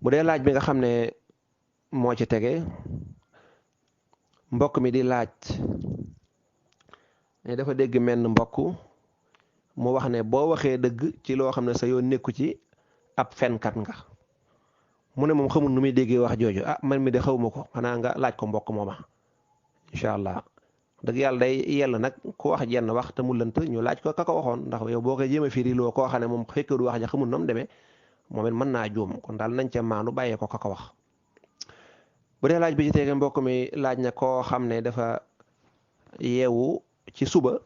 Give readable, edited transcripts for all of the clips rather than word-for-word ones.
bu dee laaj bi nga xam ne moo ci tege mbokk mi di laaj ne dafa dégg menn mbokk mu wax ne boo waxee dëgg ci loo xam ne sa yoon nekku ci ab fenkat nga mu ne moom xamul nu muy déggee wax jooju man mi de xawma ko xanaa nga laaj ko mbokk mooma incha allah dëgg yàlla day yell nag ku wax jenn wax te mu lënt ñu laaj ko ka ko waxoon ndax yow boo koy jéem a firi loo koo xam ne moom fekk du wax ja xamul nam demee moom it mën naa juum kon daal nañ ca maanu bàyyee ko ka ko wax. bu dee laaj bi ci tege mbokk mi laaj na koo xam ne dafa yeewu ci suba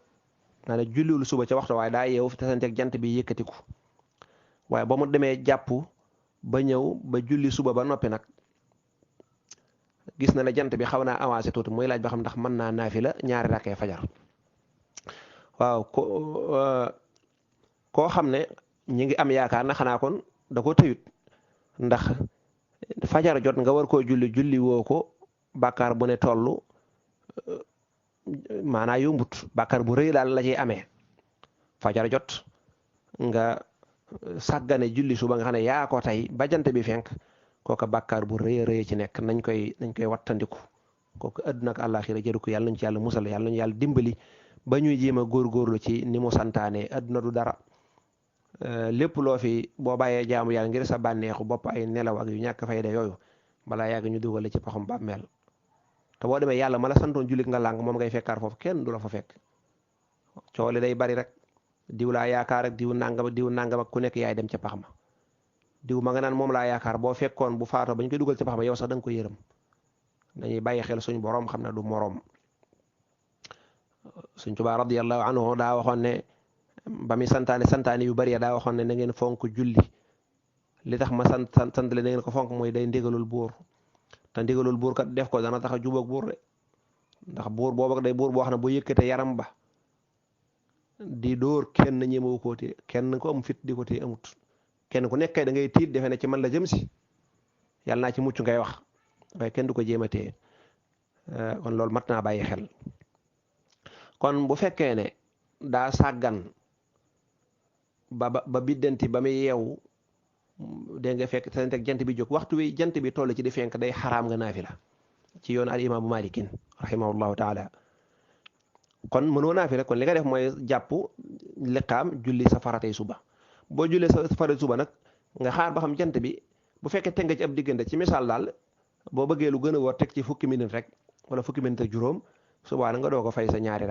nga ne julliwul suba ca waxtu waaye daa yeewu fi tasanteeg jant bi yëkkatiku waaye ba mu demee jàpp ba ñëw ba julli suba ba noppi nag gis na ne jant bi xaw naa avancé tuuti muy laaj ba xam ndax mën naa naafila ñaari rakkee fajar waaw koo xam ne ñi ngi am yaakaar na xanaa kon da ko tëyut ndax fajar jot nga war koo julli woo ko bàkkaar bu ne toll maanaa yombut bàkkaar bu rëy daal la ciy amee fajar jot nga sàggane julli suba nga xam ne yaa ko tey ba jant bi fenk kooka bàkkaar bu rëy a rëy ci nekk nañ koy wattandiku kooku àdduna ak àllaaxira jëru ko yàlla nañ ci yàlla musal yàlla nañu yàlla dimbali ba ñuy jéem a góorgóorlu ci ni mu santaane àdduna du dara lépp loo fi boo bàyyee jaamu yàlla ngir sa bànneexu bopp ay nelaw ak yu ñàkk fayda yooyu balaa yàgg ñu dugale ci paxum bàmmeel te boo demee yàlla ma la santoon jullit nga làng moom ngay fekkaar foofu kenn du la fa fekk coole day bari rek diw laa yaakaar ak diw nangam ak ku nekk yaay dem ca pax ma diw ma nga naan moom laa yaakaar boo fekkoon bu faatoo ba ñu koy dugal ca pax ma yow sax da nga ko yërëm dañuy bàyyi xel suñ boroom xam ne du moroom suñ Tuubaa radiyallahu anhu daa waxoon ne ba muy santaane yu bari daa waxoon ne na ngeen fonk julli li tax ma sant le na ngeen ko fonk mooy day ndigalul buur te ndigalul buur kat def ko dana tax a jubóog buur de ndax buur boobu day buur boo xam ne boo yëkkate yaram ba di dóor kenn ñemewu koo téye kenn ko am fit di ko téye amut kenn ku nekkay da ngay tiit defe ne ci man la jëm si yàlla naa ci mucc ngay wax waaye kenn du ko jéem a téye kon loolu mat naa bàyyi xel kon bu fekkee ne daa sàggan ba biddanti ba muy yeewu dégg nga fekk sa teg jant bi jóg waxtu wi jant bi toll ci di fenk day xaraam nga naafila ci yoon al imaamu malikin rahimahullahu taala kon mënoo naafila kon li nga def mooy jàpp liqaam julli sa faratay suba boo jullee sa faratay suba nag nga xaar ba xam jant bi bu fekkee teg nga ci ab diggante ci misaal daal boo bëggee lu gën a wóor teg ci fukki minute rek wala fukki minute ak juróom subaa nga doo ko fay sa ñaari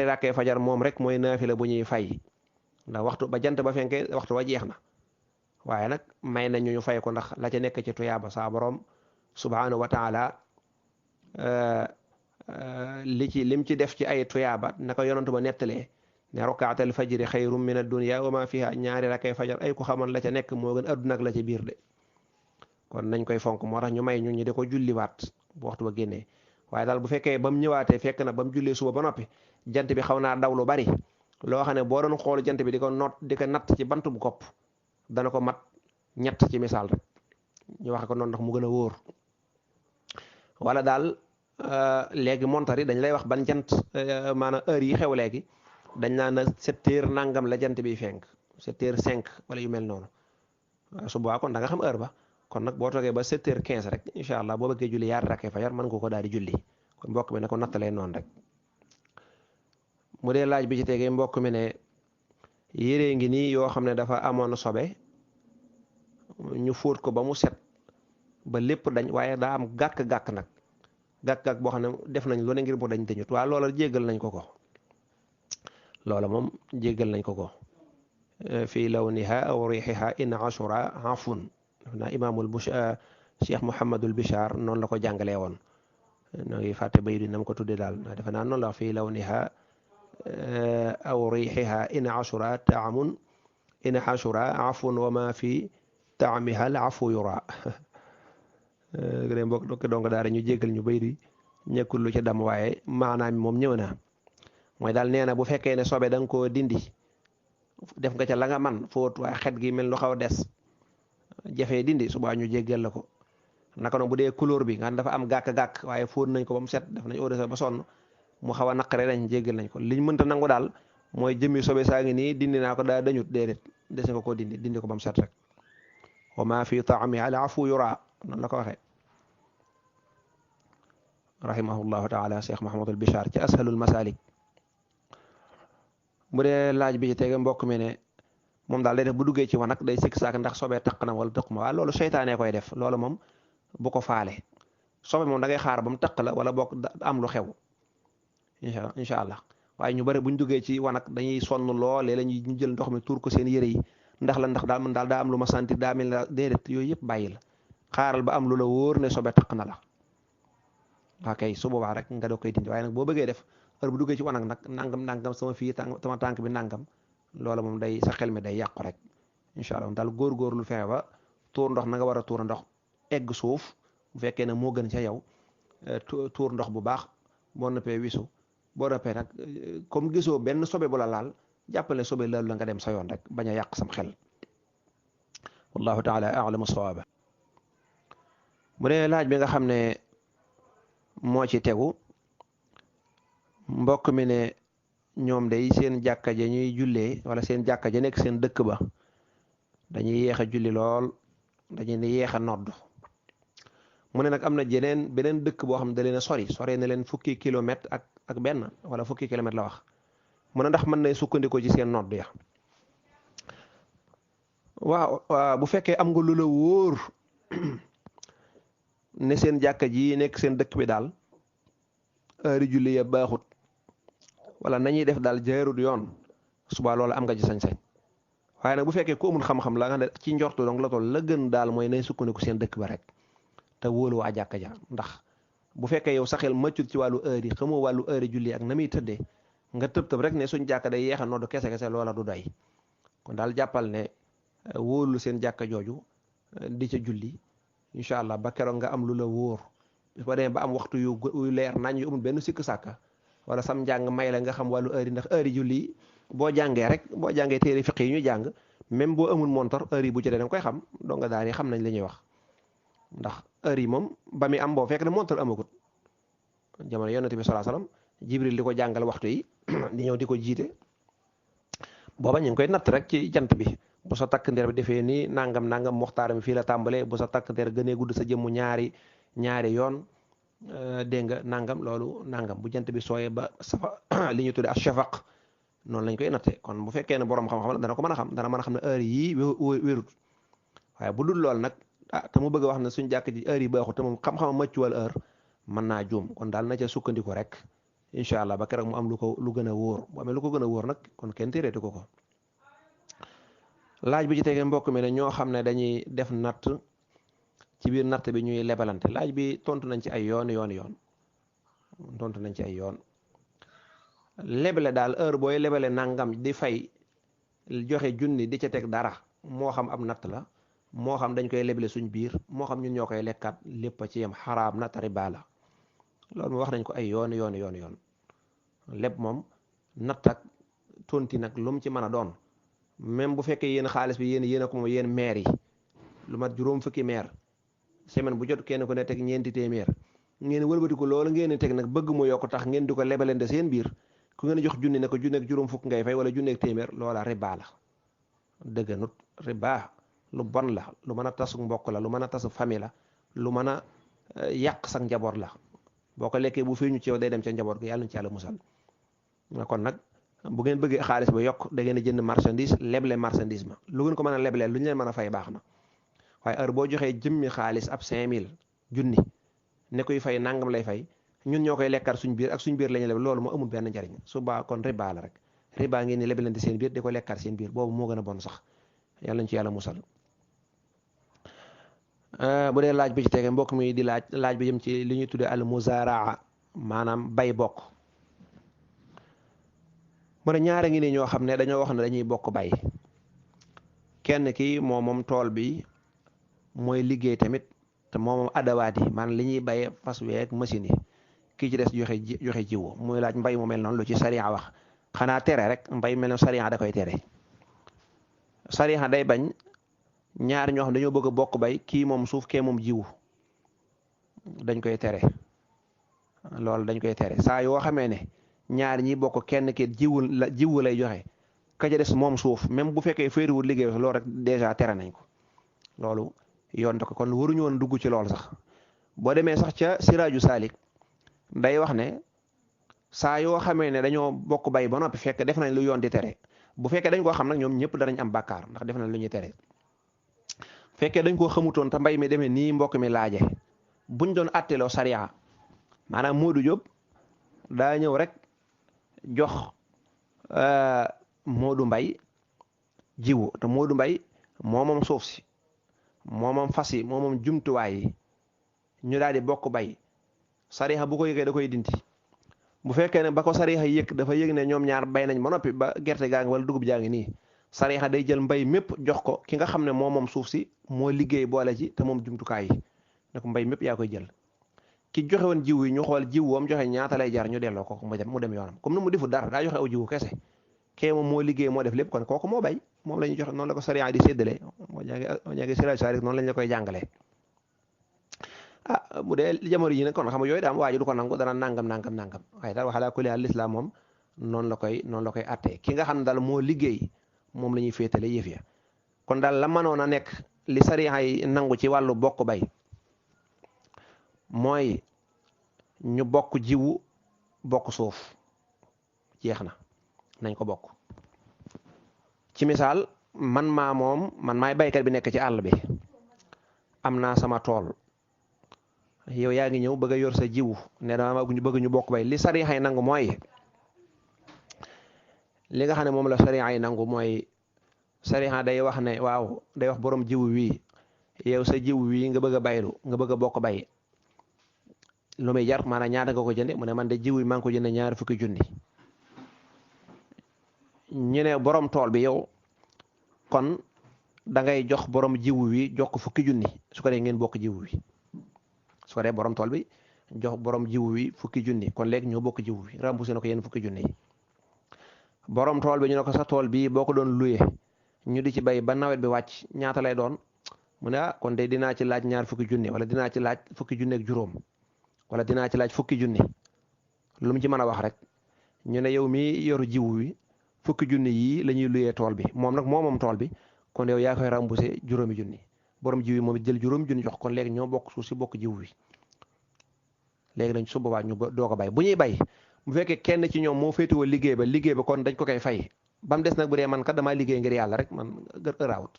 rakkee fajar moom rek mooy naafila bu ñuy fay ndax waxtu ba jant ba fenkee waxtu wa jeex na waaye nag may nañu ñu fay ko ndax la ca nekk ci tuyaaba saa borom subhanahu wa taala lim ci def ci ay tuyaaba naka yonantu ba nettalee ne rokaatal fajri xayrum min ad-dunya wa ma fiha ñaari rakkee fajar ay ku xamoon la ca nekk moo gën adduna ak la ca biir de kon nañ koy fonk moo tax ñu may ñu di ko julliwaat bu waxtu ba génnee waaye daal bu fekkee ba mu ñëwaatee fekk na ba mu jullee suba ba noppi jant bi xaw naa daw lu bari loo xam ne boo doon xool jant bi di ko natt ci bant bu kopp dana ko mat ñett ci misaal rek ñu waxe ko noonu ndax mu gën a wóor wala daal léegi montar yi dañ lay wax ban jant maanaam heure yi xew léegi dañ naan na 7 heures nangam la jant bi fenk 7 heures 5 wala yu mel noonu su boobaa kon da nga xam heure ba kon nag boo toogee ba 7 heures 15 rek incha allah boo bëggee julli yaari rakkee fajar mën nga ko daal di julli kon mbokk mi ne ko nattalee noonu rek mu dee laaj bi ci tegee mbokk mi ne yére ngi nii yoo xam ne dafa amoon sobe ñu fóot ko ba mu set ba lépp dañ waaye daa am gàkk-gàkk nag gàkk-gàkk boo xam ne def nañ lu ne ngir mu dañ dañut waaye loola jéggal nañ ko loola moom jéggal nañ ko fii lawniha aw riixiha in ashura afun na imaamul cheikh Mouhamadul Bichar noonu la ko jàngalee woon noo ngi fàtte bay di nam ko tudde daal na defe naa noonu la fii lawniha aw riixiha in ashura taamun in ashura afun wa ma fi taamiha al afu yura mbokk dokk donga daara ñu jéggal ñu bay di ñekkul lu ci dam waaye maanaam moom ñëw na mooy daal nee na bu fekkee ne sobe da nga koo dindi def nga ca la nga man fóot waaye xet gi mel lu xaw a des jafee dindi subaa ñu jéggal la ko naka noonu bu dee couleur bi nga xam dafa am gàkk-gàkk waaye fóot nañ ko ba mu set def nañ eau ba sonn mu xaw a naqare dañ jéggal nañ ko liñ mënta nangu daal mooy jëmmi sobe saa ngi nii dindi naa ko daa dañut déedéet des nga ko dindi ko ba mu set rek wa ma fi taami al afu yura noonu la ko waxee rahimahullahu taala Cheikh Mahamadul Bichar ci ashalul masalik. bu dee laaj bi ci tege mbokk mi ne moom daal day def bu duggee ci wanag day sikk saak ndax sobee taq na wala taq ma waaw loolu seytaane koy def loolu moom bu ko faale sobe moom da ngay xaar ba mu taq la wala boog am lu xew incha allah waaye ñu bari buñ duggee ci wanag dañuy sonn lool léeg-léeg ñu jël ndox mi tuur ko seen yére yi ndax daal man daal daa am lu ma sentir daa mel ne déedéet yooyu yëpp bàyyi la xaaral ba am lu la wóor ne sobe taq na la waa kay su boobaa rek nga doo koy dindi waaye nag boo bëggee def heure bu duggee ci wanag nag nangam sama fii sama tànk bi nangam loola moom day sa xel mi day yàqu rek incha allah daal góor-góorlu fexe ba tuur ndox na nga war a tuur ndox egg suuf bu fekkee ne moo gën ca yow tuur ndox bu baax boo noppee wisu boo noppee nag comme gisoo benn sobe bu la laal jàppale sobe laal la nga dem sa yoon rek bañ a yàq sam xel wallahu taala a'lamu sawaaba. bu dee laaj bi nga xam ne moo ci tegu mbokk mi ne ñoom day seen jàkka ja ñuy jullee wala seen jàkka ja nekk seen dëkk ba dañuy yéex a julli lool dañuy yéex a nodd mu ne nag am na beneen dëkk boo xam ne da leen a sori na leen fukki kilomètre ak benn wala fukki kilomètre la wax mu ne ndax mën nay sukkandikoo ci seen nodd ya waaw bu fekkee am nga lu la wóor ne seen jàkka ji nekk seen dëkk bi daal heure julli ya baaxut wala nañuy def daal jaarut yoon suba loola am nga ci sañ-sañ waaye nag bu fekkee ku amul xam-xam la nga ne ci njortu donc la toll la gën daal mooy nay sukkandiku seen dëkk ba rek te wóolu waa jàkka ja ndax bu fekkee yow sa xel màccut ci wàllu heure yi xamoo wàllu heure julli ak na muy tëddee nga tëb rek ne suñ jàkka day yeexa noddu kese loola du doy kon daal jàppal ne wóolu seen jàkka jooju di ca julli incha allah ba keroog nga am lu la wóor ba demee ba am waxtu yu leer nañ yu amul benn sikk sàkka wala sam njàng may la nga xam wàllu heure yi ndax heure yi julli boo jàngee téere fiq yi ñu jàng même boo amul montor heure yi bu jotee da nga koy xam donc nga daal di xam nañ li ñuy wax ndax heure yi moom ba mi am boo fekk ne montor amagut jamono yonent bi sallallahu alayhi wasallam jibril di ko jàngal waxtu yi di ñëw di ko jiite booba ñu ngi koy natt rek ci jant bi bu sa takk ndeer bi defee nii nangam muxtaar mi fii la tàmbalee bu sa takk ndeer gënee gudd sa jëmmu ñaari yoon dégg nga nangam loolu nangam bu jant bi sooyee ba safa li ñu tudde ashafaq noonu lañ koy natte kon bu fekkee ne borom xam-xam la dana ko mën a xam dana mën a xam ne heure yii wérut waaye bu dul lool nag te mu bëgg a wax ne suñ jàkk ji heure yi baaxut te moom xam-xam mëccuwal heure mën naa juum kon daal na ca sukkandiku rek incha allah ba keroog mu am lu gën a wóor bu amee lu ko gën a wóor nag kon kenn téereetu ko laaj bi ci tege mbokk mi ne ñoo xam ne dañuy def natt ci biir natt bi ñuy lebalante laaj bi tontu nañ ci ay yoon tontu nañ ci ay yoon lebale daal heure booy lebale nangam di fay joxe junni di ca teg dara moo xam am natt la moo xam dañ koy lebale suñ biir moo xam ñun ñoo koy lekkat lépp a ci yem xaraam na riba la loolu wax nañ ko ay yoon leb moom natt ak tonti nag lu mu ci mën a doon même bu fekkee yéen xaalis bi yéen a ko moom yéen maire yi lu mat juróom fukki maire semaine bu jot kenn ku ne teg ñeenti téeméer ngeen wëlbati ko loolu ngeen teg nag bëgg mu yokk tax ngeen di ko lebalende seen biir ku ngeen jox junni ne ko junni ak juróom fukk ngay fay wala junni ak téeméer loola riba la dëgganut riba lu bon la lu mën a tasu mbokk la lu mën a tasu famille la lu mën a yàq sa njaboot la boo ko lekkee bu feeñu ci yow day dem ca njaboot gi yàlla ñu ci yàlla musal kon nag bu ngeen bëggee xaalis ba yokk da ngeen a jënd marchandise leble marchandise ma lu ngeen ko mën a leblee lu ñu leen mën a fay baax na waaye heure boo joxee jëmmi xaalis ab 5000 junni ne koy fay nangam lay fay ñun ñoo koy lekkaat suñ biir ak suñ biir lañu leb loolu moo amul benn njariñ suba kon riba la rek riba ngeen ni lebalante seen biir di ko lekkaat seen biir boobu moo gën a bon sax yàlla ñu ci yàlla musal. bu dee laaj bi ci tege mbokk mi di laaj bi jëm ci li ñuy tuddee al muzaraa maanaam bay bokk mu ne ñaare ngi ni ñoo xam ne dañoo wax ne dañuy bokk bay kenn ki moom tool bi mooy liggéey tamit te moom adawaat yi maanaam li ñuy bay fas week machine yi kii ci des joxe jiwu muy laaj mbay mu mel noonu lu ci sariya wax xanaa tere rek mbay mel noonu sariya da koy tere sariya day bañ ñaar ñoo xam dañoo bëgg a bokk bay kii moom suuf kee moom jiwu dañ koy tere loolu dañ koy tere saa yoo xamee ne ñaar ñi bokk kenn ki jiwu lay joxe ka ca des moom suuf même bu fekkee féeriwul liggéey loolu rek dèjà tere nañ ko loolu yoon da ko kon waruñu woon dugg ci loolu sax boo demee sax ca Siraaju Saalik day wax ne saa yoo xamee ne dañoo bokk bay ba noppi fekk def nañ lu yoon di tere bu fekkee dañ koo xam nag ñoom ñëpp danañ am bàkkaar ndax def nañ lu ñuy tere fekkee dañ koo xamutoon te mbay mi demee nii mbokk mi laaje buñ doon atteloo sariya maanaam Modou Diop daa ñëw rek jox Modou Mbay jiwu te Modou Mbay moomam suuf si moomam fas yi moomam jumtuwaay yi ñu daal di bokk bay sariya bu ko yëgee da koy dindi bu fekkee ne ba ko sariya yëg dafa yëg ne ñoom ñaar bay nañ ba noppi ba gerte gaa ngi wala dugub jaa ngi nii sariya day jël mbay mépp jox ko ki nga xam ne moom suuf si moo liggéey boole ci te moom jumtukaay yi ne ko mbay mépp yaa koy jël ki joxe woon jiw yi ñu xool jiw woom joxe ñaata lay jar ñu delloo ko mu dem yoonam comme ni mu defu dara daa joxe aw jiwu kese kee moom moo liggéey moo def lépp kon kooku moo bay moom la ñuy joxe noonu la ko sariya di séddale moo jàngi Siraaju Saalik noonu lañ la koy jàngalee bu dee jamono ji nag kon xam nga yooyu daam waa ji du ko nangu dana nangam waaye daal waxalaa kulli haal lislaam moom noonu la koy attee ki nga xam ne daal moo liggéey moom la ñuy féetale yëf ya kon daal la mënoon a nekk li sariya yi nangu ci wàllu bokk bay mooy ñu bokk jiwu bokk suuf jeex na nañ ko bokk ci misaal man maay baykat bi nekk ci àll bi am naa sama tool yow yaa ngi ñëw bëgg a yor sa jiwu ne dama bëgg ñu bokk bay li sariya yi nangu mooy li nga xam ne moom la sariya yi nangu mooy sariya day wax ne waaw day wax borom jiwu wii yow sa jiwu wii nga bëgg a baylu nga bëgg a bokk bay lu muy jar maanaam ñaata nga ko jënde mu ne man de jiwu yi maa ngi ko jënde ñaar fukki junni ñu ne borom tool bi yow kon da ngay jox borom jiwu wi jox ko fukki junni su ko dee ngeen bokk jiwu wi su ko dee borom tool bi jox borom jiwu wi fukki junni kon léegi ñoo bokk jiwu wi remboursé na ko yéen fukki junni yi borom tool bi ñu ne ko sa tool bii boo ko doon luye ñu di ci bay ba nawet bi wàcc ñaata lay doon mu ne kon de dinaa ci laaj ñaar fukki junni wala dinaa ci laaj fukki junni ak juróom wala dinaa ci laaj fukki junni lu mu ci mën a wax rek ñu ne yow mi yoru jiwu wi fukki junni yii la ñuy luyee tool bi moom nag moom tool bi kon yow yaa koy remboursé juróomi junni borom jiw yi moom it jël juróomi junni jox kon léegi ñoo bokk suuf si bokk jiw wi léegi dañ su boobaa ñu doo ko bay bu ñuy bay bu fekkee kenn ci ñoom moo féetewoo liggéey ba kon dañ ko koy fay ba mu des nag bu dee man kat damaa liggéey ngir yàlla rek man raawut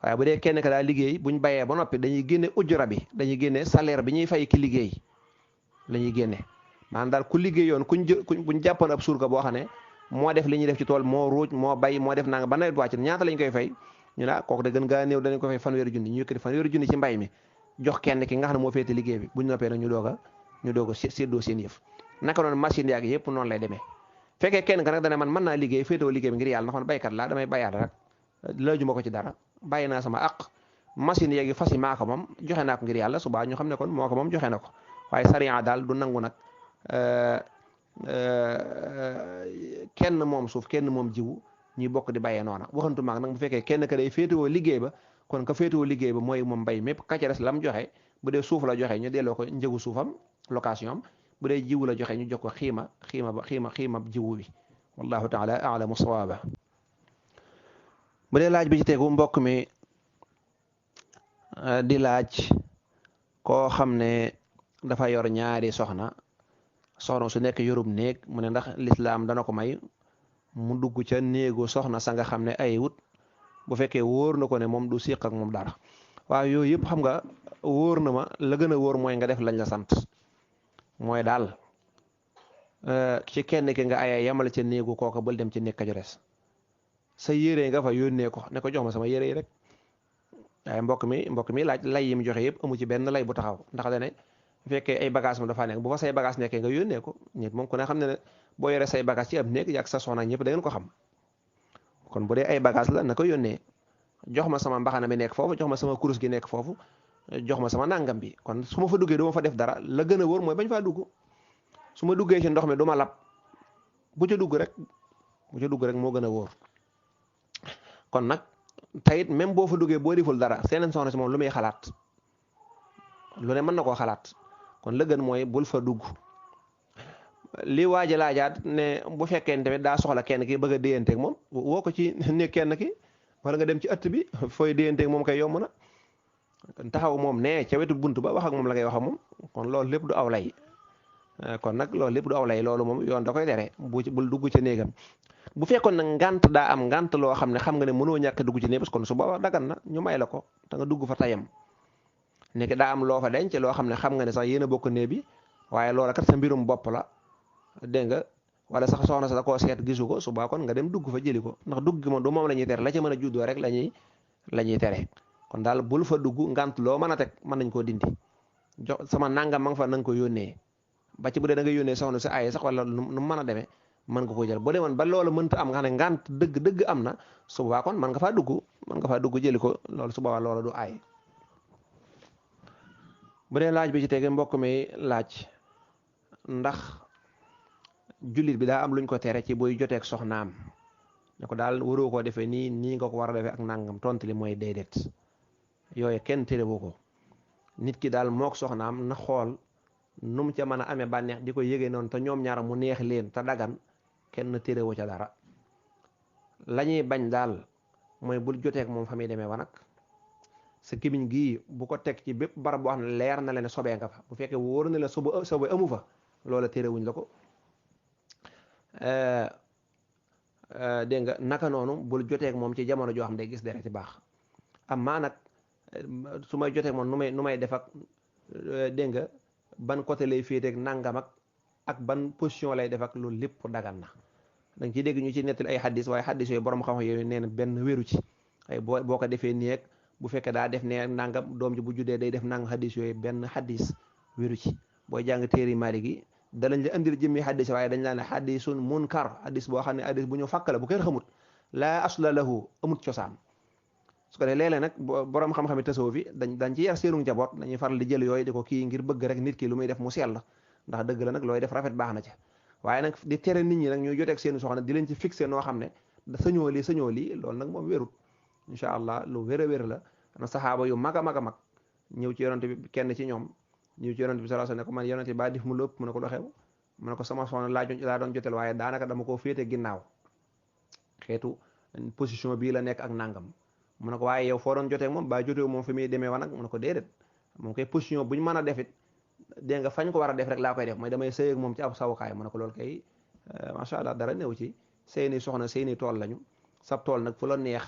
waaye bu dee kenn ka daa liggéey buñ bayee ba noppi dañuy génne ujura bi dañuy génne salaire bi ñuy fay ki liggéey la ñuy génne maanaam daal ku liggéeyoon buñ jàppoon ab surga boo xam ne moo def li ñuy def ci tool moo ruuj moo bay moo def nanga ba nawet wàcc ñaata lañ koy fay ñu ne kooku de gën gaa néew danañ ko fay fanweeri junni ñu yëkkati fanweeri junni ci mbay mi jox kenn ki nga xam ne moo féete liggéey bi buñ noppee nag ñu doog a séddoo seen yëf naka noonu machine yaag yëpp noonu lay demee fekkee kenn ka nag dana man mën naa liggéey féetewoo liggéey bi ngir yàlla ndax man baykat laa damay bayaat rek laajuma ko ci dara bàyyi naa sama aq machine yeeg yi fas yi maa ko moom joxe naa ko ngir yàlla subaa ñu xam ne kon moo ko moom joxe na ko waaye sariya daal du nangu nag kenn moom suuf kenn moom jiwu ñuy bokk di bàyyee noona waxantu maag nag bu fekkee kenn ka day féetewoo liggéey ba kon ka féetewoo liggéey ba mooy moom mbay mépp ka ca des lam joxe bu dee suuf la joxe ñu delloo ko njëgu suufam location am bu dee jiwu la joxe ñu jox ko xiima jiwu bi wallahu taala alamu sawaaba bu dee laaj bi ci tegu mbokk mi di laaj koo xam ne dafa yor ñaari soxna su nekk yorub néeg mu ne ndax lislaam dana ko may mu dugg ca néegu soxna sa nga xam ne ay wut bu fekkee wóor na ko ne moom du siq ak moom dara waaw yooyu yëpp xam nga wóor na ma la gën a wóor mooy nga def lañ la sant mooy daal ci kenn ki nga aya yamal ca néegu kooka bal dem ci néeg ka ju des sa yére nga fa yónnee ko ne ko jox ma sama yére yi rek waaye mbokk mi laaj lay yi mu joxe yëpp amu ci benn lay bu taxaw ndax dane bu fekkee ay bagage moom dafa nekk bu fa say bagage nekkee nga yónnee ko nit moom ku ne xam ne boo yore say bagage ci ab néeg yàgg sa soxna ñëpp da ngeen ko xam kon bu dee ay bagage la na ko yónnee jox ma sama mbaxana bi nekk foofu jox ma sama kurus gi nekk foofu jox ma sama nangam bi kon su ma fa duggee du ma fa def dara la gën a wóor mooy bañ faa dugg su ma duggee ci ndox mi du ma lab bu ca dugg rek moo gën a wóor kon nag tayit même boo fa duggee boo deful dara seeneen soxna si moom lu muy xalaat lu ne mën na koo xalaat kon la gën mooy bul fa dugg li waaja laajaat ne bu fekkee tamit daa soxla kenn ki bëgg a déyanteeg moom woo ko ci ne kenn ki wala nga dem ci ëtt bi fooy déyanteeg moom kay yomb na taxaw moom ne ca wetu bunt ba wax ak moom la ngay wax ak moom kon loolu lépp du aw lay kon nag loolu lépp du aw lay loolu moom yoon da koy tere bul dugg ca néegam bu fekkoon nag ngant daa am ngant loo xam ne xam nga ne mënoo ñàkk dugg ci néeg kon su booba dagan na ñu may la ko te nga dugg fa tayam nekk daa am loo fa denc loo xam ne xam nga ne sax yéen a bokk néeg bi waaye loola kat sa mbirum bopp la dégg nga wala sax soxna sa da koo seet gisu ko suba kon nga dem dugg fa jëli ko ndax dugg gi moom du moom la ñuy tere la ca mën a juddoo rek la ñuy tere kon daal bul fa dugg ngant loo mën a teg mën nañ koo dindi jox sama nangam ma nga fa na nga ko yónnee ba ci bu dee da nga yónnee soxna si aaye sax wala nu mën a demee mën nga ko jël boo demoon ba loola mënta am nga xam ne ngant dëgg am na su boobaa kon mën nga faa dugg jëli ko loolu su boobaa loola du aay bu dee laaj bi ci tege mbokk mi laaj ndax jullit bi daa am luñ ko tere ci buy joteeg soxnaam ne ko daal waroo koo defee nii nga ko war a defee ak nangam tontu li mooy déedéet yooyu kenn terewu ko nit ki daal mook soxnaam na xool nu mu ca mën a amee bànneex di ko yëgee noonu te ñoom ñaar mu neex leen te dagan kenn terewu ca dara la ñuy bañ daal mooy bul joteeg moom fa muy demee wanag sa kimiñ gii bu ko teg ci bépp barab boo xam ne leer na leen sobee nga fa bu fekkee wóor na la sobe amu fa loola terewuñ la ko dégg nga naka noonu bul joteeg moom ci jamono joo xam ne day gis deret ci baax am maa nag su may joteeg moom nu may def ak dégg nga ban côté lay féeteeg nangam ak ban position lay def ak loolu lépp dagan na danga ci dégg ñu ci nettali ay xaddis waaye xaddis yooyu borom xam-xam yooyu nee na benn wéru ci ay boo ko defee nii ak bu fekkee daa def ne nangam doom ji bu juddee day def nangam xaddis yooyu benn xaddis wéru ci booy jàng téeri Maalik gi dalañ la indil jëmmi xaddis waaye dañ laa ne xaddisun munkar xaddis boo xam ne xaddis bu ñu fàkk la bu kenn xamut laa asla lahu amut cosaan su ko dee léeg-léeg nag borom xam-xami tasawuf fi dañ ci yar seenu njaboot dañuy faral di jël yooyu di ko kii ngir bëgg rek nit ki lu muy def mu sell ndax dëgg la nag looy def rafet baax na ca waaye nag di tere nit ñi nag ñuy joteeg seenu soxna di leen ci fixé noo xam ne sañoo lii loolu nag moom wérut incha allah lu wér a wér la na saxaaba yu mag a mag a mag ñëw ci yonante bi kenn ci ñoom ñëw ci yonante bi sallallahu alayhi wasallam ne ko man yonante baa dif mu lépp mu ne ko doxew mu ne ko sama soxna laa doon jotel waaye daanaka dama koo féete ginnaaw xeetu position bii la nekk ak nangam mu ne ko waaye yow foo doon jotee moom ba jotee moom fi muy demee wanag mu ne ko déedéet moom koy position bu ñu mën a defit dégg nga fañ ko war a def rek laa koy def mooy damay sëy ak moom ci ab sawukaay mu ne ko loolu kay macha allah dara néew ci seeni soxna seeni tool lañu sab tool nag fu la neex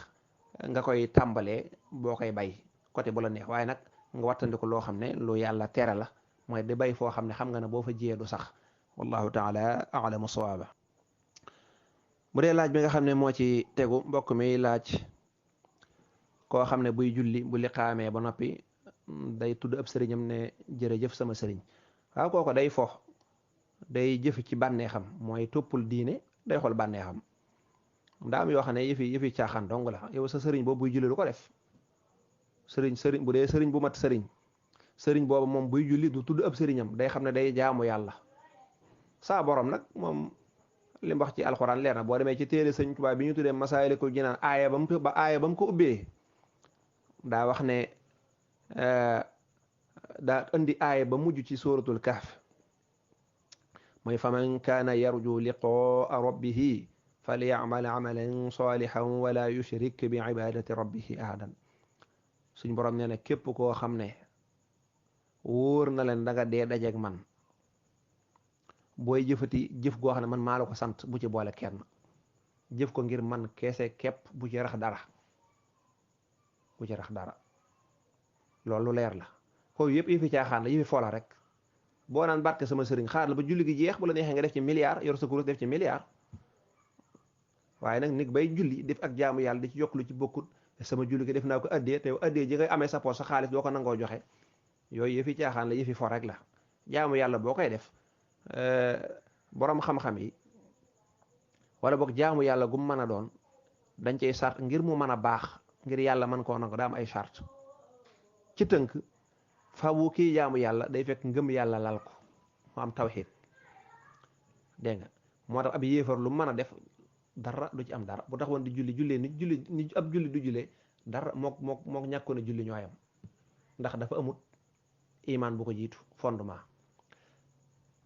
nga koy tàmbalee boo koy bay côté bu la neex waaye nag nga wattandiku loo xam ne lu yàlla tere la mooy di bay foo xam ne xam nga ne boo fa jiyee du sax wallahu taala alamu sawaaba bu dee laaj bi nga xam ne moo ci tegu mbokk mi laaj koo xam ne buy julli bu liqaamee ba noppi day tudd ab sëriñam ne jërëjëf sama sëriñ waaw kooko day fo day jëf ci bànneexam mooy toppul diine day xool bànneexam daa am yoo xam ne yëfi caaxaan dong la yow sa sëriñ boobu buy julli lu ko def sëriñ bu dee sëriñ bu mat sëriñ boobu moom buy julli du tudd ab sëriñam day xam ne day jaamu yàlla saa borom nag moom li mu wax ci alxuraan leer na boo demee ci téere sëñ Tuubaa bi ñu tuddee Masaalikul Jinaan aaya ba mu ko ubbee daa wax ne daa indi aaya ba mujj ci suratul kahf mooy faman kaana yarju liqaa rabbihi falyamal amalan salihan wala yushrik bi ibadati rabbihi ahadan suñ borom nee na képp koo xam ne wóor na leen da nga dee dajeeg man booy jëfati jëf goo xam ne man maa la ko sant bu ci boole kenn jëf ko ngir man keese képp bu ci rax dara loolu leer la foofu yëpp yëfi caaxaan la yëfi foola rek boo naan barke sama sëriñ xaar la ba julli gi jeex bu la neexee nga def ci milliard yor sa kurus def ci milliard waaye nag nit bay julli def ak jaamu yàlla di ci yokk lu ci bokkut sama julli gi def naa ko addee te addee ji ngay amee sa poos sa xaalis doo ko nangoo joxe yooyu yëfi caaxaan la yëfi fo rek la jaamu yàlla boo koy def borom xam-xam yi wala boog jaamu yàlla gum mën a doon dañ cey sart ngir mu mën a baax ngir yàlla mën koo nangu daa am ay sart ci tënk fawu kii jaamu yàlla day fekk ngëm yàlla lal ko mu am tawxiid dégg nga moo tax ab yéefar lu mën a def dara du ci am dara bu tax woon di jullee ni ab julli du jullee dara mook ñàkkoon a julli ñooyam ndax dafa amut imaan bu ko jiitu fondement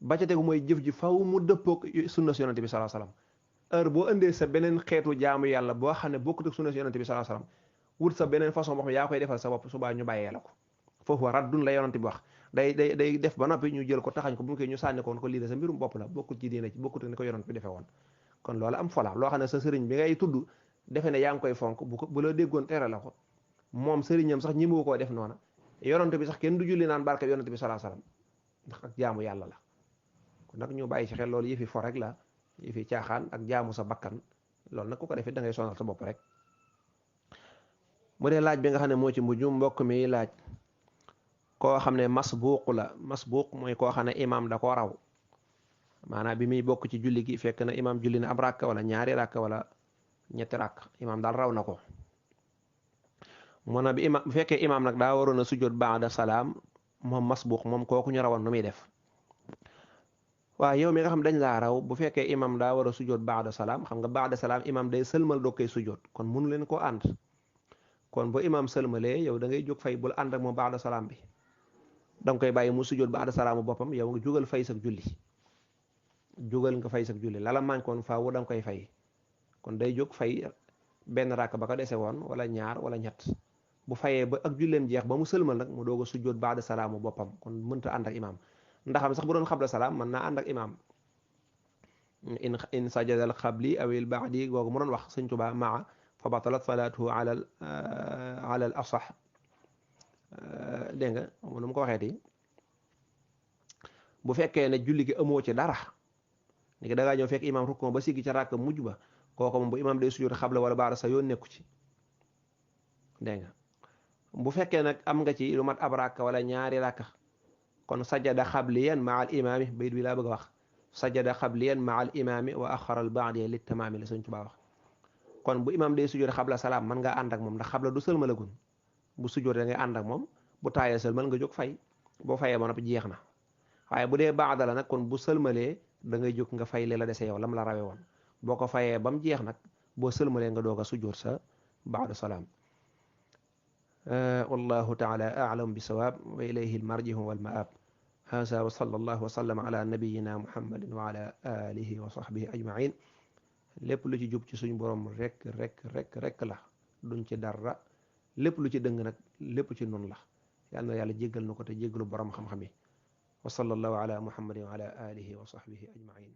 ba ca tegu mooy jëf ji faw mu dëppook sunna si yonante bi sallallahu alayhi wasallam heure boo indee sa beneen xeetu jaamu yàlla boo xam ne bokkut ak sunna si yonante bi sallallahu alayhi wasallam wut sa beneen façon boo xam yaa koy defal sa bopp subaa ñu bàyyee la ko foofu wa raddun la yonent bi wax day def ba noppi ñu jël ko taxañ ko bu mu koy ñu sànni ko lii de sa mbirum bopp la bokkul ci diine ci bokkut ni ko yonent bi defee woon kon loolu am fola loo xam ne sa sëriñ bi ngay tudd defe ne yaa ngi koy fonk bu la déggoon tere la ko moom sëriñam sax ñi mu koo def noona yonent bi sax kenn du julli naan barke yonent bi salaa salaam ndax ak jaamu yàlla la kon nag ñu bàyyi ci xel loolu yëfi fo rek la yëfi caaxaan ak jaamu sa bakkan loolu nag ku ko defee da ngay sonal sa bopp rek. mu dee laaj bi nga xam ne moo ci mujj mbokk mi laaj koo xam ne masbuuq la masbuuq mooy koo xam ne imaam da koo raw maanaam bi muy bokk ci julli gi fekk na imaam julli na ab rakk wala ñaari rakk wala ñetti rakk imaam daal raw na ko mu ne bu fekkee imaam nag daa waroon a sujjoot baada salaam moom masbuuq moom kooku ñu rawoon nu muy def waaw yow mi nga xam dañ laa raw bu fekkee imaam daa war a sujjoot baada salaam xam nga baada salaam imaam day sëlmal doo koy sujjoot kon mënu leen koo ànd kon bu imaam sëlmalee yow da ngay jóg fay bul ànd ak moom baada salaam bi danga koy bàyyi mu sujjoot baada salaamu boppam yow nga jugal fay sak julli jugal nga fay sak julli lala mankoon faawu da nga koy fay kon day jóg fay benn rakk ba ko dese woon wala ñaar wala ñett bu fayee ba ak julleem jeex ba mu sëlmal nag mu doog a sujjoot baada salaamu boppam kon mënta ànd ak imaam ndaxam sax bu doon xabla salaam mën naa ànd ak imaam in sajadal xabli awil baadi googu mu doon wax Sëñ Tuubaa maa fa batalat salaatuhu ala al asax dégg nga nu mu ko waxeeti bu fekkee ne julli gi amoo ci dara ni da ngaa ñëw fekk imaam rukkoo ba siggi ca ràkk mujj ba kooku moom bu imaam day sujjóot xabla wala baada sa yoon nekku ci dégg nga bu fekkee nag am nga ci lu mat ab ràkk wala ñaari ràkk kon sajada xabliyan maa al imaami bayit bi laa bëgg a wax sajada xabliyan maa al imaami wa axara al baadi li tamaami la Sëñ Tuubaa wax kon bu imaam day sujjóot xabla salaam mën nga ànd ak moom ndax xabla du sëlmalagun bu sujjóot da ngay ànd ak moom bu taayee sëlmal nga jóg fay boo fayee ba noppi jeex na waaye bu dee baada la nag kon bu sëlmalee da ngay jóg nga fay li la dese yow lam la rawe woon boo ko fayee ba mu jeex nag boo sëlmalee nga doog a sujjóot sa baada salaam wallahu taala a'lam bi sawaab wa ilayhi almarji'u wal ma'ab haza wa sallallahu wa sallam ala nabiyyina muhammadin wa ala alihi wa sahbihi ajma'in lépp lu ci jub ci suñ borom rek la duñ ci dara lépp lu ci dëng nag lépp ci nun la yal na yàlla jéggal na ko te jéggalu borom xam-xam yi wa sallallahu ala muhammadin wa ala alihi wa sahbihi ajma'in